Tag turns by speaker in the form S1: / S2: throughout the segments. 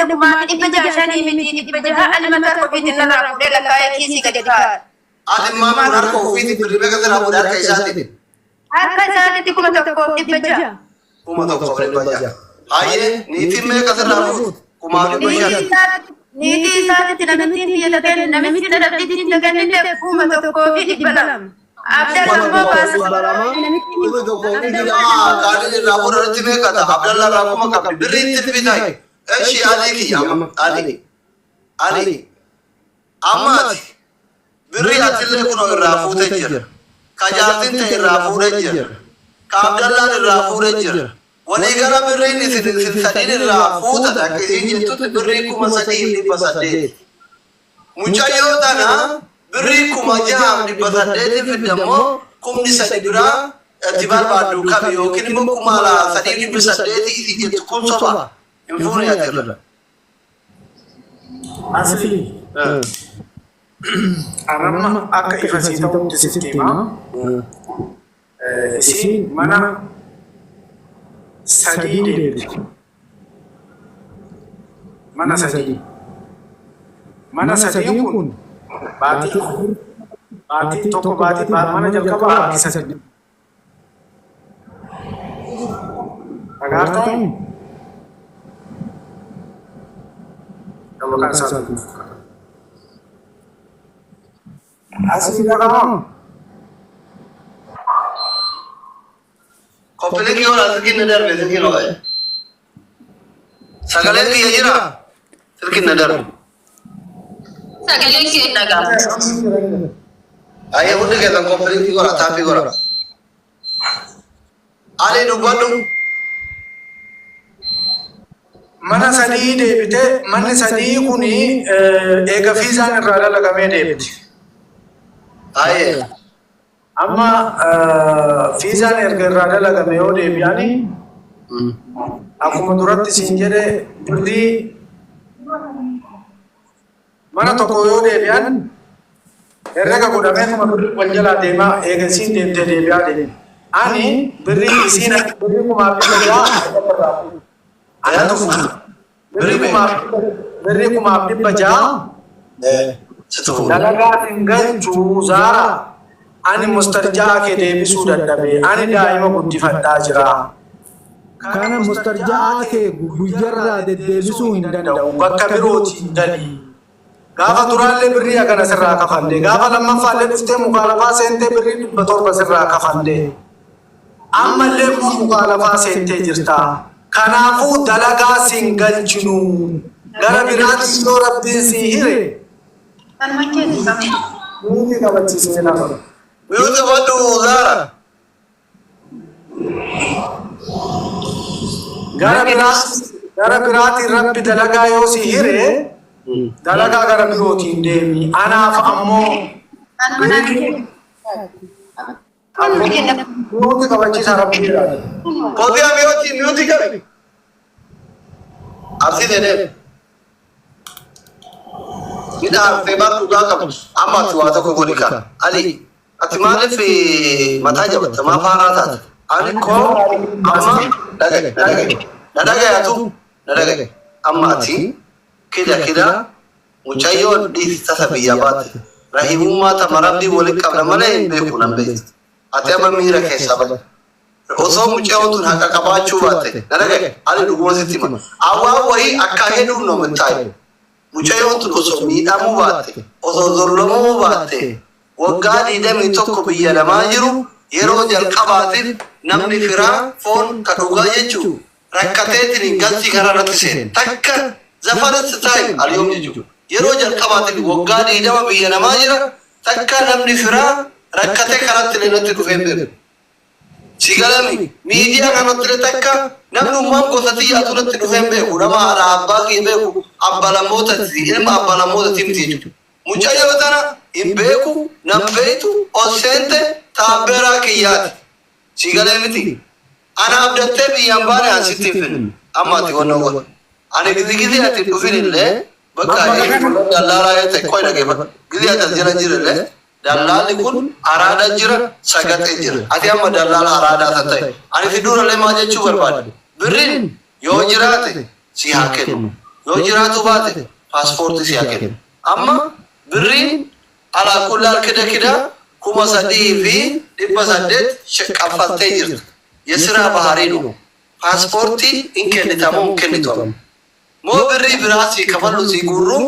S1: kenne 5600 shanii miti 600 ani mataa kofiitiin narraa fuudhee lakkaa'ee kiisii gadi kaa'e.
S2: Ati immaa kun harka ofiitiin birrii meeqa sirraa fuudhe harka isaatiin?
S1: Harka isaatiitti 1600.
S2: 1600. Hayyee niitiin meeqa sirraa fuute? 1500.
S1: Niitii isaatitti namittiin tiyya takenne namitti nadabdittiin takennite 1200. Abdalla immoo baasa.
S2: Kaadhin irraa fuudhe irratti meeqa ta'a? Abdalla irraa kuma qabdi. Birrii itti bitayi. Eshi Alii kiyya amma. Ali. Ali. Amma ati birrii atillee kunoo irraa fuute jira. Ka jaartiin ta'e irraa fuudhe jira. Ka Abdallaan irraa fuudhe jira. Waliigala birriin isin isin sadiin irraa fuutan akka isiin jettutti birrii 3800. Mucayyoo tana birrii 6800 fidda immoo 3000 biraa ati barbaaddu kami yookiin immoo 3800 isin jettu kun soba hin fuune ati irra.
S3: Asli anamma akka ifa sii ta'utti sitti hima. Isiin mana sadii deebiti. Mana sadii. Mana sadiin kun baatii afur, baatii tokko, baatii mana jalqabaa baatii sadii. Dhagaartaa? Maqaan isaa Asii dhagahaa?
S2: Koppilikii yoo silkiin na darbe silkiin ho'e. Sagaleen kiyya jira silkiin na darbe.
S4: Sagaleen kee hin dhaga'amu.
S2: Ayyee hundi keessan koppilikii godha taappii godha. Ali dubbadhu.
S3: Mana sadii deebite manni sadii kun eega fiizaan irraa dalagamee deebite.
S2: Ayyee.
S3: Amma fiizaan erga irraa dalagame yoo deebi'ani akkuma duratti siin jedhe birrii mana tokko yoo deebi'an herrega godhameetuma birrii wal jalaa deemaa eega isiin deemtee deebi'aa deema. Ani birrii isiin birrii 1600 irraa fuudhe. Anatu fuudhe. Birrii 1600
S2: Situ fuudhe.
S3: Dalagaa sin galchu Zaara ani mustarjaa kee deebisuu dadhabe ani daa'ima guddifadhaa jira.
S5: Kana mustarjaa kee guyyarraa deddeebisuu hin danda'u
S3: bakka birootiin gali. Gaafa duraallee birrii hagana sirraa kafalle. Gaafa lammaffaallee dhuftee mukaalafaa seentee birrii 700 sirraa kafalle. Ammallee immoo mukaalafaa seentee jirta. Kanaafuu dalagaa sin galchinu. Gara biraatiin yoo Rabbiin sii hire Muutii qabachiisee lafa.
S2: Mute qabadhu Zaara.
S3: Gara biraa gara biraatiin Rabbi dalagaa yoo si hire dalagaa gara birootiin deemi. Anaaf ammoo nuti qabachiisa Rabbi jedha.
S2: Kofiyaa miyootii miyootii qabi. Arsii deemee. Ni dhaartee bar dhugaa qabdu. Amma ati waa tokko godhi kaa. Ali ati maaliif mataa jabatta? Maaf haaraa taata? Ani koo amma dhaga'i dhaga'i. Na dhagayatu na dhaga'i. Amma ati kida kida mucayyoon dhiisi tasa biyyaa baate. Rahimummaa tama rabbii waliin qabna malee hin beeku nan beektu. Ati amma miira keessaa bahi. Osoo mucayyoon tun haqa qabaachuu baatte na dhaga'i. Ani dhuguma sitti hima. Awwaa wayii akka heduu no mittaayu. Mucayyoon tun osoo miidhamuu baatte, osoo zollomamuu baatte, waggaa 21 biyya namaa jiru yeroo jalqabaatiif namni firaa foon ka dhugaa jechuu rakkateetiin galchii karaa irratti seene. Takka the first time aliyoom jechuu. Yeroo jalqabaatiif waggaa 20 biyya namaa jira takka namni firaa rakkatee karaatti illee natti dhufee hin beeku. Si galami miidiyaa kanatti illee takka namnummaan gosa tiyyaatu natti dhufee hin beeku. Nama haadha abbaa kiyya beeku abba lammootati ilma abba lammootati miti jechuudha. Mucayyoo tana hin beeku nan beektu ol seente taabbeeraa kiyyaati. Si galee miti. Ana abdattee biyyaan baane an sitti hin finne. Amma ati wannoo godhe. Ani gizi gizi ati hin dhufin illee bakka dallaalaa yoo ta'e qoy dhageeffadhu. Gizi ati as jala jiru illee Dallaalli kun araada jira, sagaxee jira. Ati amma dallaala araadaa san ta'i. Ani si durallee maal jechuu barbaade? Birriin yoo jiraate si haa kennu. Yoo jiraatu baate paaspoortii si haa kennu. Amma birriin alaa kullaan kida kida 3800 kaffaltee jirta. የስራ ባህሪ ነው። Paaspoortii hin kennitamoo hin kennitu amma? Moo birrii biraa si kafallu si guurru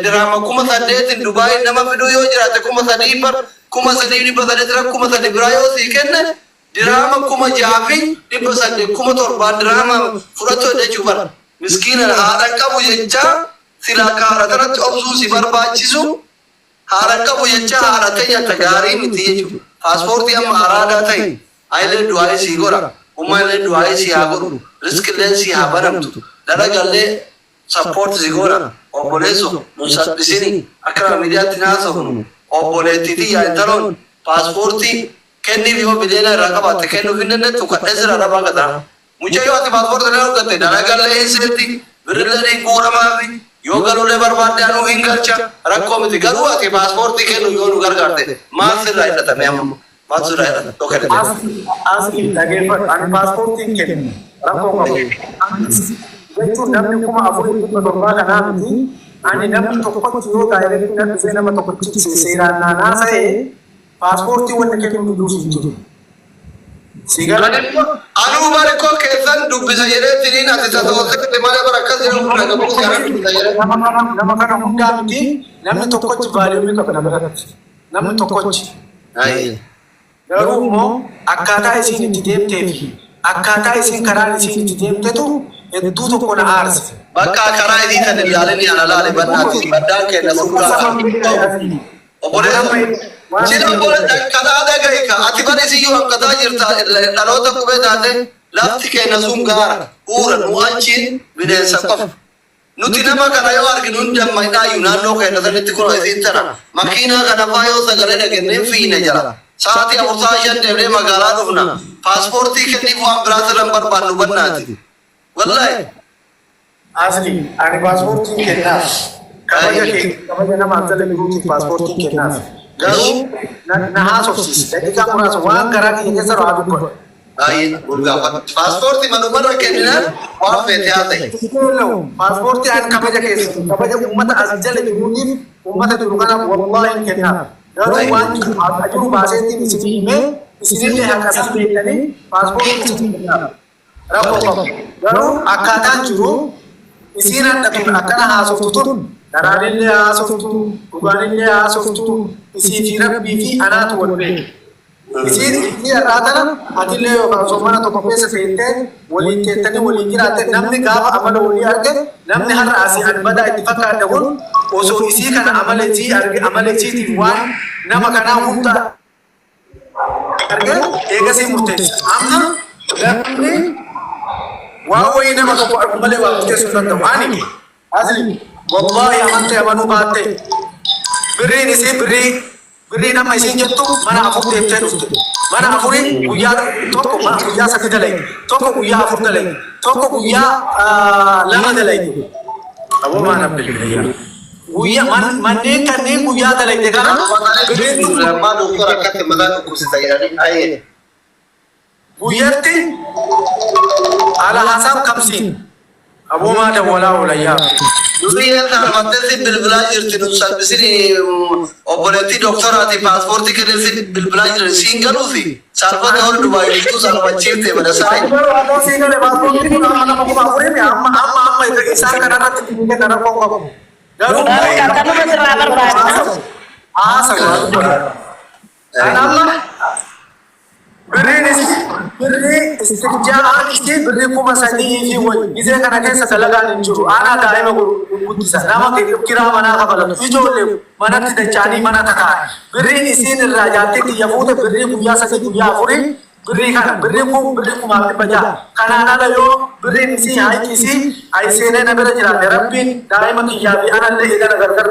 S2: diraama 8000 Dubaay nama fiduu yoo jiraate 3000 bar 3800 3000 biraa yoo sii kenne diraama 6800 7000 diraama fudhatu jechuu bar. Miskiina haadha qabu jecha silaa ka haadha tanatti obsuu si barbaachisu haadha qabu jecha haadha teenya gaarii miti jechuudha. Paaspoortii amma araadaa ta'e ayilee du'aayii sii godha. Ummaan illee du'aayii sii haa godhu. Riskillee sii haa banamtu. Dalagallee support si godha. Obboleesso nu salphisini akka miidiyaatti naasofnu. Obboleettiitii yaa intaloon paaspoortii kenniif yoo bileena irraa qabaatte kennuuf hin dandeettu kadhee sirraa dhabaa qaxara. Mucayyoo ati paaspoortii illee argatte dalagallee hin seetti birrillee hin guuramaafi yoo galuulee barbaadde anuu hin galcha rakkoo miti garuu ati paaspoortii kennu yoo nu gargaarte maal sirraa hidhatame amma maal sirraa hidhatame yoo kennite.
S3: Asii dhageeffadhu. Ani paaspoortiin kennu rakkoo qabu. Jechuun namni 4700 kanaa miti. Ani namni tokkotti yoo direct na dhufee nama tokkotti seeraan naanaa ta'e paaspoortii wanni kennu duusu hin jiru. Si gala?
S2: Anuu bari koo keessan dubbisa jedhee ati tasoosee malee bara akkas jedhu kun dhagabu si haran dubbisa jedhee.
S3: Nama kana hundaa miti, namni tokkochi value qaba nama biratti. Namni tokkochi. Garuu immoo akkaataa isiin itti deemtee fi akkaataa isiin karaan isiin itti deemtetu hedduu tokko na aarse.
S2: Bakka karaa isii tan ilaalini ana laale bannaati baddaan kenna suuraa. Obboleessa sila obboleessa karaa dhagahi ka ati bari siyyuu hanqataa jirta dhaloota qubee taate lafti kenna sun gaara uura nu achiin bineensa qofa. Nuti nama kana yoo arginu hin dammaqnaayyuu naannoo keenya sanitti kun isiin tana makiinaa kana faa yoo sagalee dhagenneen fiine jala. Sa'aatii 4 sa'a 5 deemnee magaalaa dhufna. Paaspoortii kenniif waan biraa sirra hin barbaannu bannaati. Wallaahi.
S3: Asli ani paaspoortiin kennaaf. Kabaja kee kabaja nama abdalla jiruutiif paaspoortiin kennaaf.
S2: Garuu
S3: Na haasofsiisi. Daqiiqaa muraasa waan garaa kiyya keessa haa dubbatu.
S2: Baay'ee gurgaafadha. Paaspoortii manumarra kenninaan waan feete haa ta'e.
S3: Paaspoortii ani kabaja keessa kabaja uummata as jala jiruutiif uummata jiru kanaaf wallaahi hin kennaaf. Garuu waan jiru jiru baaseetiin isin himee isinillee haqa isaa beektanii paaspoortii isin kennaaf. Rakkoo qabu. Garuu akkaataan jiru isiin hadhatuun akkana haasoftu tun daraanillee haasoftu dhugaanillee haasoftu isii fi rabbii fi anaatu wal beeku. Isiin isii irraa tana atillee yookaan osoo mana tokko keessa seentee waliin teettanii waliin jiraatte namni gaafa amala walii arge namni har'a asii ani badaa itti fakkaadhe kun osoo isii kana amala isii arge amala isiitiin waan nama kanaa hunda arge eegasii murteessa. Amma namni waan wayii nama tokko argu malee waa murteessuu hin danda'u. Ani asli wallaahi amantee amanuu baatte birriin isii birrii nama isiin jettu mana afur deemtee dhufte. Mana afurii guyyaa tokko guyyaa sadi dalayte, tokko guyyaa afur dalayte, tokko guyyaa lama dalayte. Aboo maal abbillee guyyaa manneen kanneen guyyaa dalayte kana birriin tun
S2: Lammaa doktora akkatti mataa dhukkubsita jedhanii baay'ee.
S3: Guyyatti ala hasaab kamsiin aboo maa dawwalaa oolayyaa.
S2: Duriyyeen salphattee si bilbilaa jirti nu salphisini obboleettii doktoraati paaspoortii kennee si bilbilaa jiran siin galuufi salphate ol Dubaay jirtu salphachiifte mana saa.
S3: Garuu ammoo sii galee paaspoortii kun amma nama 4000 amma isaan kanarratti kenna rakkoo qabu. Garuu
S4: Kanuma sirraa barbaadna.
S3: Haasa kan amma birriin birrii istirjaa'aan isii birrii 3000 fi wayi gizee kana keessa dalagaan hin jiru. Aanaa daa'ima guddisa nama kiraa manaa kafalatu ijoollee manatti dacha'anii mana tataa'an birriin isiin irraa jaartii xiyya fuute birrii guyyaa sadii guyyaa afurii birrii kana birrii kun birrii 1600. Kanaan ala yoo birriin isii hayqi isii ay seenee na bira jiraate rabbiin daa'ima kiyyaa fi anallee edana gargar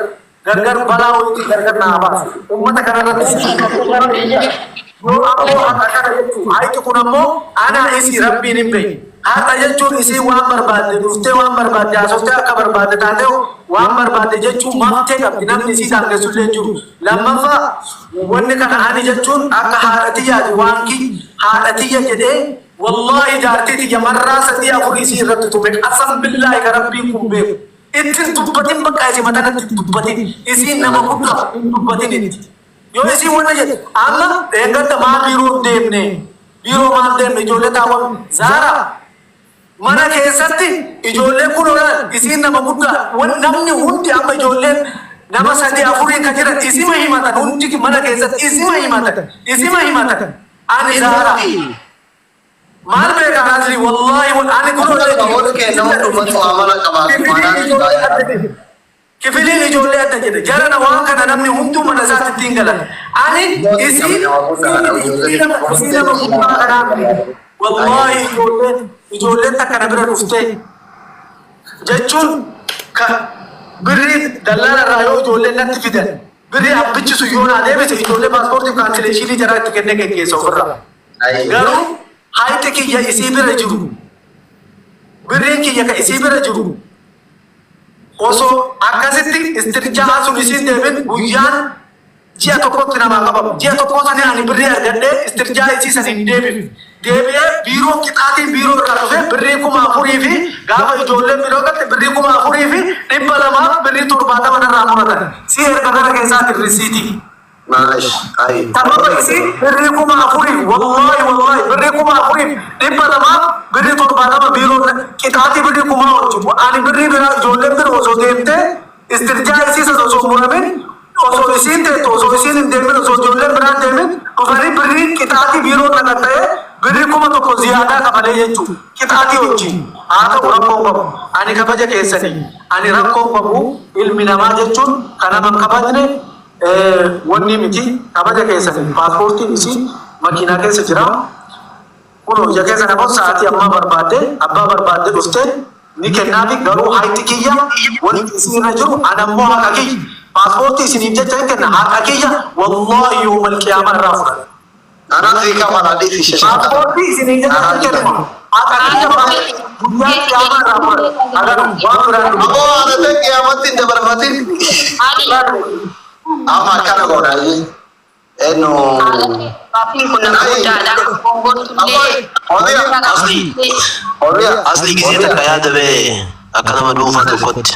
S3: gargar balaa wayiitiin gargar naa baasa. Uummata kanarratti yoo ammoo haqa kana jechuun hayqi kun ammoo ana isii rabbiin hin beeku. Haqa jechuun isii waan barbaadde dhuftee waan barbaadde haasoftee akka barbaadde taatee waan barbaadde jechuun maftee qabdi namni isii daangessullee hin jiru. Lammaffaa wanni kana ani jechuun akka haadha tiyyaati waan haadha tiyya jedhee Wallaahi jaartii tiyya marraa sadii afur isii irratti tume qasam billaahi ka rabbiin kun beeku. Ittin dubbatin bakka isii matanatti hin dubbatin. Isiin nama guddaa hin dubbatin itti. Yoo isiin wanna jedhe amma dheengadda maa biiroo hin deemne biiroo maal deemne ijoollee taawwan Zaara mana keessatti ijoolleen kun olaal isiin nama guddaa wan namni hundi amma ijoolleen nama sadii afurii ka jiran isima himatan hundi mana keessatti isima himatan isima himatan ani Zaara maal beeka Asli wallaahi ani kun
S2: Namoonni keenya hundumatu amala qabaatu maanaan baay'ee.
S3: Kifiliin ijoollee adda jedhe jarana waan kana namni hunduu mana isaatti ittiin galan. Ani isii isii nama guddaa kanaa miti. Wallaahi ijoolleen ijoolleen takka na bira dhuftee jechuun ka birrii dallaala irraa yoo ijoolleen natti fidan birrii abbichi sun yoo naa deebise ijoollee paaspoortii cancellation jaraa itti kennee geggeessa ofirraa. Garuu hayti kiyya isii bira jiru birriin kiyya ka isii bira jiru osoo akkasitti istirjaa sun isiin deebin guyyaan ji'a tokkotti namaa qabamu. Ji'a tokko sanii ani birrii argadhee istirjaa isii sanii hin deebif. Deebi'ee biiroo qixaatiin biiroo irraa dhufee birrii 4000 fi gaafa ijoolleen biroo galte birrii 4270 birrii 70 narraa muratan. Si erga gara keessaatiin risiitii.
S2: Maalish ayi.
S3: Sababa isii birrii 4000 wallaahi wallaahi birrii 4200 birrii 70 biiroo qixaatii birrii kumaa hojjetu. Ani birrii biraa ijoolleen bira osoo deemtee istirjaa isii sana osoo muramin osoo isiin teettu osoo isiin hin deemin osoo ijoolleen biraan deemin dhufanii birrii qixaatii biiroo dhaqan ta'ee birrii 1000 ziyaadaa kafalee jechuudha. Qixaatii wajjin haa ta'u rakkoon qabu. Ani kabaja keessanii ani rakkoon qabu ilmi namaa jechuun kan nama hin kabajne wanni miti kabaja keessanii paaspoortiin isii makiinaa keessa jira. Kun ija keessa namoota sa'aatii ammaa barbaadde abbaa barbaadde dhuftee ni kennaafi garuu hayti kiyya wanti isii irra jiru ana immoo haqa kiyya paaspoortii isiniif jecha hin kenna haqa kiyya wallaahi yoomal qiyaamaa irraa fudhata.
S2: Anaaf hiika malaalii fi shashaata.
S3: Paaspoortii isiniif jecha hin kenna haqa kiyya guyyaa qiyaamaa irraa fudhata. Agaruu waan biraan dhufu.
S2: Aboo haadha ta'e qiyaamatti hin dabarfatin. Amma akkana godha. Eenyu.
S1: Gaaffiin kun nama guddaadha. Gongottullee
S6: Asli
S2: Oriya.
S6: asli gisee takka yaada bee akka nama dhuunfaa tokkotti.